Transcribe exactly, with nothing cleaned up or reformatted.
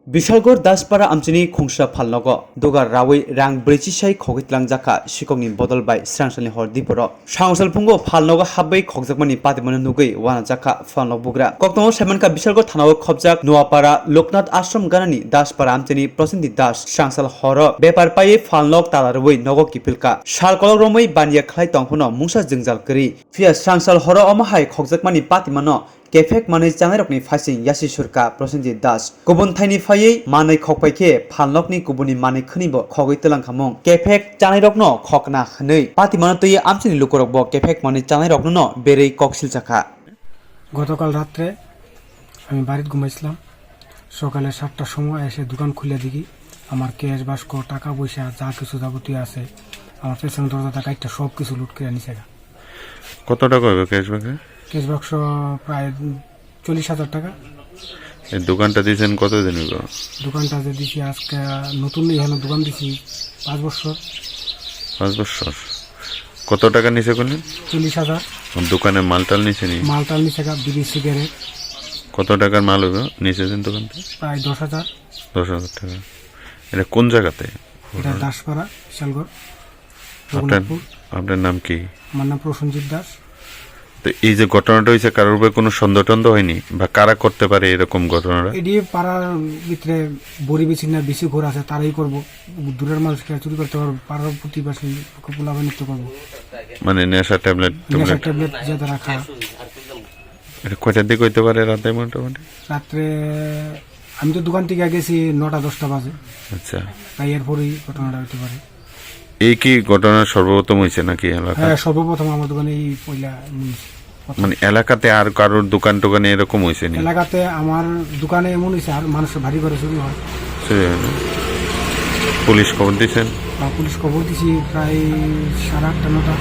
Bishalgarh Daspara amchini khungsa phalnogo dugar rawi rang brwichi sai khogwi tlangjak kha sikokni bodol bai srangsalni hor diporo. Srangsalphungo phalnogo habwi khokjakmani patimano nugwi uanajak kha phalnok bugra. Koktongo saimankha Bishalgarh thanao khobjak Noapara Loknath Ashram ganani Daspara amchini Prosenjit Das srangsal horo bepar paiwi phalnok tala rwui nogo kiphilkha. Sal kolok romwi baniya khlai tongphano mungsa jwngjal kwrwi. Phiya srangsal horo omo hai khokjakmani patimano kephek manwi chanairokni phaising yasi surkha Prosenjit Das. Kubun thaini phaiwi manwi khokpai khe phalnokni kubuni manwi khwnibo khogwi twlangkhamung. Kephek chanairokno khokna hwnwi patimano twiwi amchini lukurokbo kephek manwi chanairoknono berwi kok silchakha. গতকাল রাত্রে আমি বাড়িতে ঘুমাইছিলাম। সকালে সাতটার সময় এসে দোকান খুলে দেখি আমার ক্যাশ বাক্স, টাকা পয়সা, যা কিছু যাবতীয় আছে, আমার পেছনে দরজাটা কাটটা সব কিছু লুট করে নিছে গা। কত টাকা হইবে ক্যাশ বাক্সে? ক্যাশ বাক্স প্রায় চল্লিশ হাজার টাকা। এই দোকানটা দিয়েছেন কতদিন হইব? দোকানটা যে দিছি আজকে, নতুন এখানে দোকান দিছি পাঁচ বছর। পাঁচ বছর। কত টাকা নিছে কোনে? চল্লিশ হাজার। দোকানে মালটাল নিছে নি? মালটাল নিছে গা, বিড়ি সিগারেট। কত টাকার মাল হইব নিছে দোকান থেকে? প্রায় দশ হাজার। দশ হাজার টাকা। এটা কোন জায়গাতে? এটা দাসপাড়া, বিশালগড়। আপনার, রঘুনাথপুর। আপনার নাম কি? আমার নাম প্রসেনজিৎ দাস। তো এই যে ঘটনাটা হয়েছে, কারোর উপরে কোনো সন্দেহ টন্দেহ হয়নি বা কারা করতে পারে এরকম ঘটনাটা? এটি পাড়ার ভিতরে বড়ি বেশি না বেশি ঘর আছে, তারাই করবো। দূরের মানুষ কে চুরি করতে পারবো, পাড়ার প্রতিবেশী পোলাপান তো করবো। মানে নেশা ট্যাবলেট নেশা ট্যাবলেট? ট্যাবলেট যে তারা খায়। এটা কয়টার দিকে হইতে পারে রাতে মোটামুটি? রাত্রে আমি তো দোকান থেকে গেছি নটা দশটা বাজে। আচ্ছা। তাই এরপরেই ঘটনাটা হইতে পারে। এই কি ঘটনা সর্বপ্রথম হয়েছে নাকি এলাকায়? হ্যাঁ, সর্বপ্রথম আমার দোকানে এই পয়লা নিয়েছি। মানে এলাকাতে আর কারোর দোকান টোকানে এরকম হয়েছে নি? এলাকাতে আমার দোকানে এমন হয়েছে, আর মানুষের ভারী করে চুরি হয়। সে পুলিশ খবর দিয়েছেন? বা পুলিশ খবর দিছি প্রায় সাড়ে আটটা নটা।